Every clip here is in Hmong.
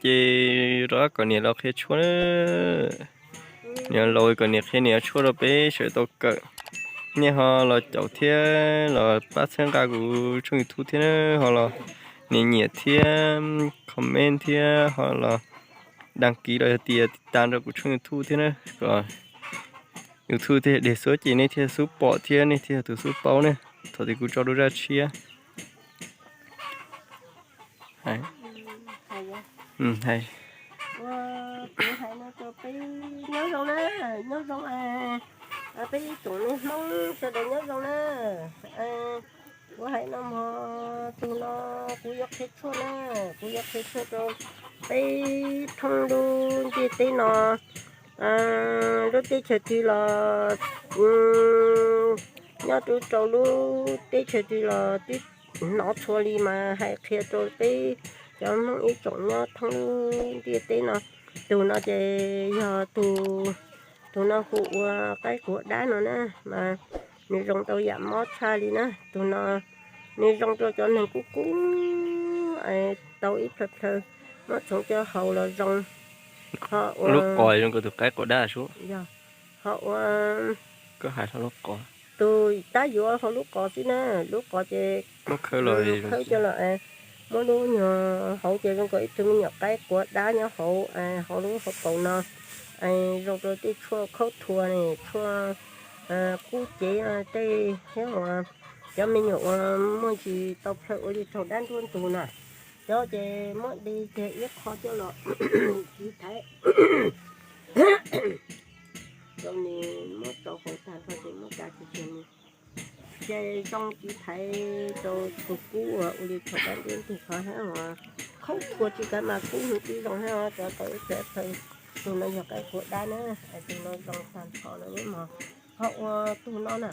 Ces rov kom niam los qhia tshuaj na. Niam laus kom niam qhia niam tshuaj rau peb sawv tau kawm. Nej ho los caum thiab los pab txhawb nqa kuv tshooj YouTube thiab na, ho los niam nyiam thiab comment thiab ho los đăng ký los yog tias tiv tas rau kuv tshooj YouTube thiab na, kom YouTube thiaj dej xub ces nej thiaj xub pom thiab nej thiaj tus xub paub ne, thaum tias kuv tso lub zaj tshiab. Kuv hais no rau peb nyob zoo na, nyob zoo, peb ib tsoom me Hmoob sawv daws nyob zoo na. Kuv hais no mog, tus no kuv yuav qhia tshuaj na, kuv yuav qhia tshuaj rau peb thoob lub ntiaj teb no, lub teb chaws twg los, nyob rau rau lub teb chaws twg los twb hnov txhua li mas hais qhia rau peb cov Hmoob ib tsoom nyob thoob lub ntiaj teb no. Tus no ces yog tus, tus no hu ua qaib quav dab no na, mas nws zoo tau yam mob tshaj li na. Tus no nws zoo rau cov neeg kub kub, tau ib plhaw plhaw, muab txhoov coj haus los zoo. Lub qos zoo rau tus qaib quav dab sub. Ho ua, koj hais lub qos, tus tab yuav hau lub qos xwb na, lub qos ces muab khawb los, khawb coj los, muab lub nyuag hauv ces zoo nkaus ib tug me nyuam qaib quav dab nyob hauv, hauv lub hauv paus no. Zoo rau tej tshuaj khaub thuas ne, tshuaj kub cev tej thiab uas cov me nyuam uas muaj ntsis tau plhaw ua li thaum dab nruab ntug na. Cov ces muab de kiag ib qho coj los txiv thaiv rau nws, muab rau hauv tag nrho ces muab ka kiag kiag nws. Ces zoo txiv thaiv rau tus kub uas ua li thaum dab nruab ntug qhov thiab uas khaub thuas tsis kav mas kub nws tib zoo thiab cov tau ib plhaw plhaw. Tus no yog qaib quav dab na, tus no zoo tag nrho no mog. Ho ua tus no na,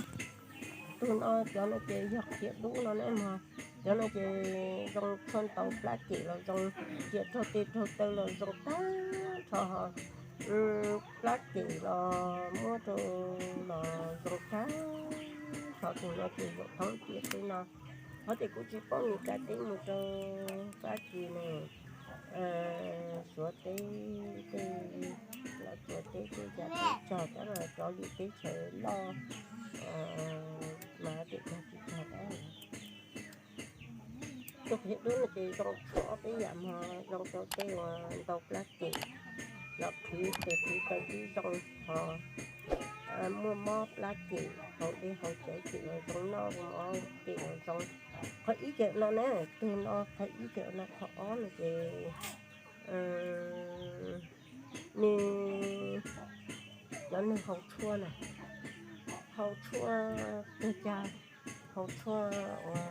tus no cov no ces yog qhiav dub no ne mog. Cov no ces zoo tshuaj ntaus plab cem los zoo, ciam raug tes raug taw los zoo tag nrho ho. Plab cem los muab rau los zoo tag nrho, tus no ces zaum thoob ntiaj teb no. Qhov tias kuv tsis paub nws kav teb mus rau Fab Kis ne, Suav teb tej, Suav teb tej cas teb tsog tab mas cov lwm teb chaws loj mas teb tsog tsis tsog tab. Tus qhiav dub no ces zoo tshuaj ob peb yam mog, zoo rau tej uas ntaus plab cem los qhwv tes qhwv taw tib zoo ho, muaj mob plab cem hauv dej hauv cawv cem los zoo, noj mov cem los zoo. Qhov ib cem no na, tus no qhov ib cem no, qhov ob no ces nws, cov neeg haus tshuaj na, haus tshuaj tag cag, haus tshuaj uas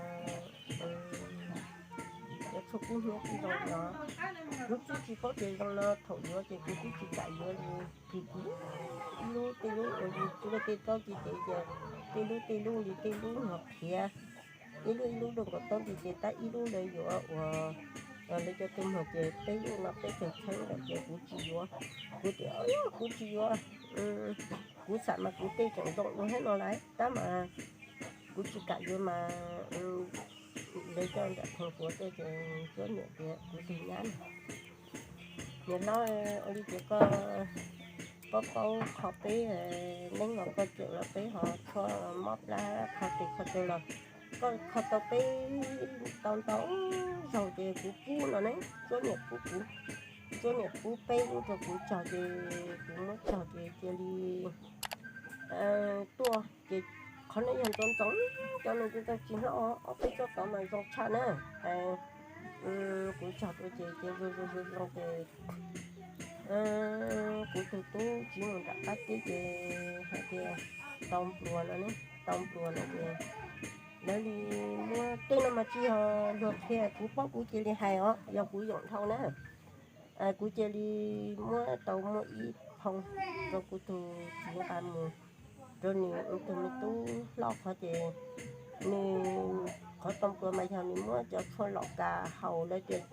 cov tshuaj kub hnyiab tib zoo no. Kuv twb tsis paub tias zoo no, thaum yuav ces kuv twb tsis kam yuav li, vim kuv ib lub tej lub uas yus tuaj tej tsob txiv cev ces tej lub tej lub li tej lub nyuag qhiav, ib lub ib lub dua nkaus tsob txiv cev, tab ib lub lawv yuav uas lawv cov tus muag ces peb lub no peb cog txheeb lawm ces kuv tsis yuav. Kuv tias kuv tsis yuav, kuv xam mas kuv tej tseem zoo dua thiab no lawm tab mas kuv tsis kam yuav mas lawv coj nram khoom kuav tej ces cuab niam tias kuv tus nyab na, niam hlob, ua li ces koj paub paub qhov peb neeb los koj cem los peb ho tshuaj mob plab kho tes kho taw los koj kho tau peb tau ntau zaug ces kuv pub no ne, cuab niam pub kuv, cuab niam pub peb lub rau kuv cog ces kuv muab cog ces cia li tuaj ces qhov no yog ntxoov ntxoov, cov no ntxoov ntxoov tsis hlab, ob peb tsob tod mas zoo tshaj na. Kuv cog rau ces ces zoo zoo zoo zoo ces kuv tus tub txiv mus nram qab teb ces hais tias tau npluas no ne, tau npluas no ces lawv li muab tej no mas tsis yog luag qhia, kuv paub kuv cia li hais os, yog kuv yoom dhau na. Kuv cia li muab tau muaj ib phoo rau kuv tus txiv nqa mus rau nws tus me tub hlob qhov ces nws, qhov tau npluas mas yog nws muab cov tshuaj lom kas haus, lawv tias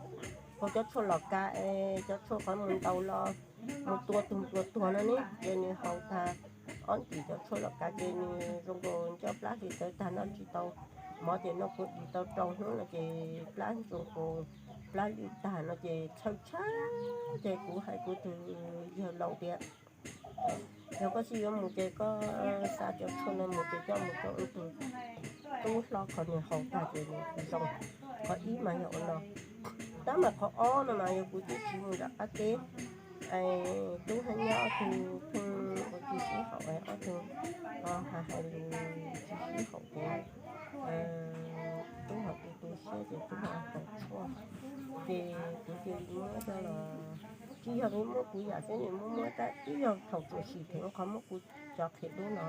haus cov tshuaj lom kas es cov tshuaj qhov mus ntaus los mus tua tus npluas tuag no ne, ces nws haus tag ob ntim cov tshuaj lom kas ces nws zoo nkaus nco plab hli tawv tag noj tsis tau mov ces noj kua dis tau rau hnub no ces plab zoo nkaus laj li tag no ces txhawj tshaj. Ces kuv hais kuv tus yawg laus tias, yog koj tsis yuav mus ces koj xa cov tshuaj no mus ces coj mus rau tus tub hlob qhov nws haus tag ces nws zoo. Qhov ib mas yog ua no, tab mas qhov ob no mas yog kuv twb tsis mus nram qab teb, tub hab nyab ob tug pheej ua tsis sib haum, ob tug hais hais lus tsis sib haum ces tub ho tu tu siab ces tub ho haus tshuaj. Ces kuv cia li muab coj los, tsis yog nws muab kuv yam xwb, nws muab muab tab sis yog thaum txuas sim theem qhov muab kuv cov qhiav dub no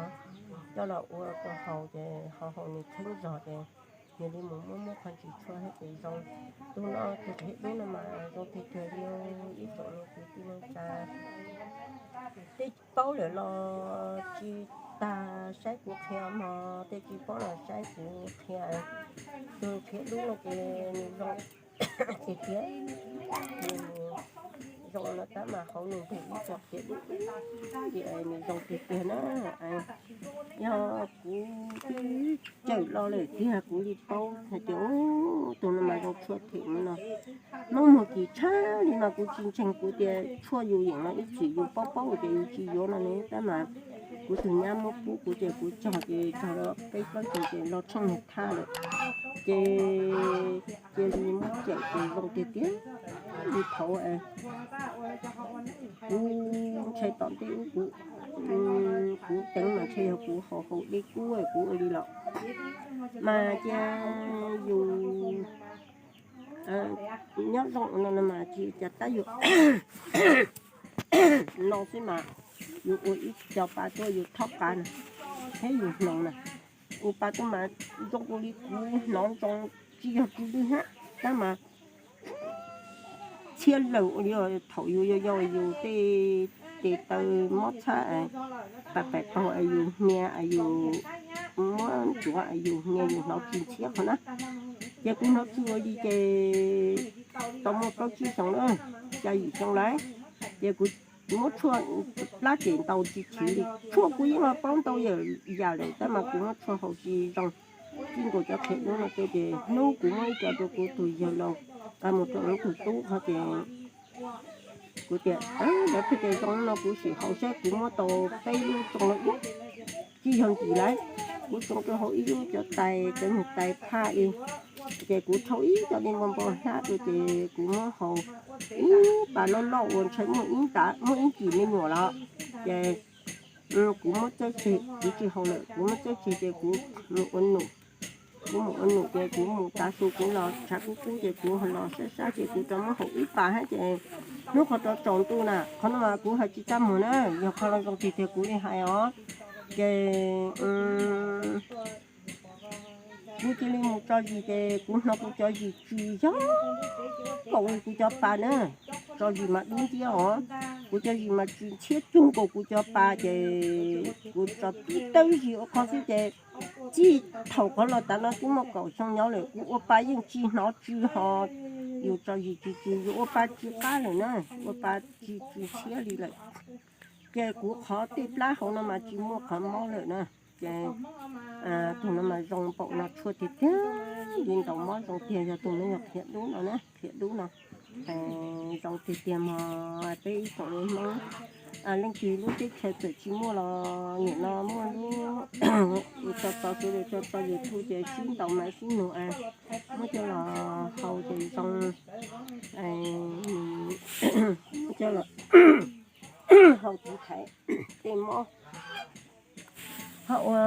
coj los ua rau haus ces haus haus nws kheeb zog ces nws li mus muab muab qhov ntsis tshuaj hab ces zoo. Tus no tus qhiav dub no mas zoo tiag tiag li. Ib tsoom niam txiv kwv tij neej tsa tej paub lawm los tsis tas saib kuv qhia mog, tej tsis paub los saib kuv qhia. Tus qhiav dub no ces nws zoo tiag tiag, nws zoo no tab mas hauv nws ntug ib co qhiav dub, ces nws zoo tiag tiag na. Yog kuv twb cawm los lawm tiag kuv li paub hais tias tus no mas zoo tshuaj them no. Hnub muag kis tshaj li no kuv tsis ntseeg, kuv tias tshuaj yus yeem no ib txwm yus paub paub ces yus tsis yuav no ne, tab mas kuv tus nyab muab pub kuv ces kuv cog ces cog peb plaub caug ces los tsheej niag thaj lawm. Ces cia li muab cawm ces zoo tiag tiag li thaud. Kuv ntshai tom ntej ub kuv, kuv teev mas ntshe yog kuv haus haus dej kub kuv ua li los mas cia yus nyob zoo no no mas tsis cas tab yus no xwb mas yus ua ib co pa tuaj yus thob qa na, thiab yus hnoos na, ua pa tuaj mas zoo li kuv hnov zoo, tsis yog kuv lwj hab, tab mas txhiab lawm ua li thaum yus yau yau yus tej tes taw mob txhab, pam pam taug yus hnia, yus muab ncuav yus hnia yus hnov tsis ntxhiab qhov na. Ces kuv hnov tsis ua li ces tau muaj plaub tsib xyoo na, xya yim xyoo lawm, ces kuv muab tshuaj plab cem ntaus tsis chim li, tshuaj kuv yeej los paub ntau yam lawm tab mas kuv muab tshuaj haus tsis zoo. Txij nkaus cov qhiav dub no ces hnub kuv muab ib co rau kuv tus yawg laus nqa mus rau tus tub qhov ces kuv tias lawv pheej tias zoo no kuv sim haus saib, kuv muab tau peb lub tsoo lawm, tsis yog ntsim lawm, kuv tsoo rau hauv ib lub cov tais, cov niag tais phaj li. Ces kuv thau ib co dej npau npau hlab rau ces kuv muab haus ib pas loj loj uas ntshai muaj ib nta, muaj ib ntim me nyuam los. Ces kuv muab txawb tseg, kuv tsis haus lawm, kuv muab txawb tseg ces kuv mus ua num. Kuv mus ua num ces kuv mus tav su kuv los tshav kub kub ces kuv los sab sab ces kuv rov muab haus ib pas hab ces hnub qhov rov tsaus ntuj na, qhov no mas kuv hais tsis txaj muag na, yog qhov zoo tiag tiag kuv li hais os. Ces kuv cia li mus tso zis ces kuv hnov kuv cov zis tsw yog nkaus li kuv cov pa na, tso zis mas dub nciab os, kuv cov zis mas tsw ntxhiab cuag nkaus kuv cov pa ces kuv tso tib tawb zis ua qhov xwb ces txij thaum qhov los tav no twb muaj kaum xyoo nyob lawm kuv ua pa yeej tsis hnov tsw ho yus tso zis tsis tsw, yus ua pa tsis qab lawm na, ua pa tsis tsw ntxhiab li lawm. Ces kuv qhov tej plab hauv no mas tsis muaj qhov mob lawm na. Ces tus no mas zoo npaum no tshuaj tiag tiag li ntaus mob zoo tiag, yog tus no yog qhiav dub no na, qhiav dub no zoo tiag tiag mog peb ib tsoom Hmoob. Leej twg lub teb chaws txawm tsis muaj los nim no muaj lub tso tso sawv daws tso tso YouTube ces sib ntaus mas sib nug, muab coj los haus ces zoo, muab coj los haus tiv thaiv tej mob ho ua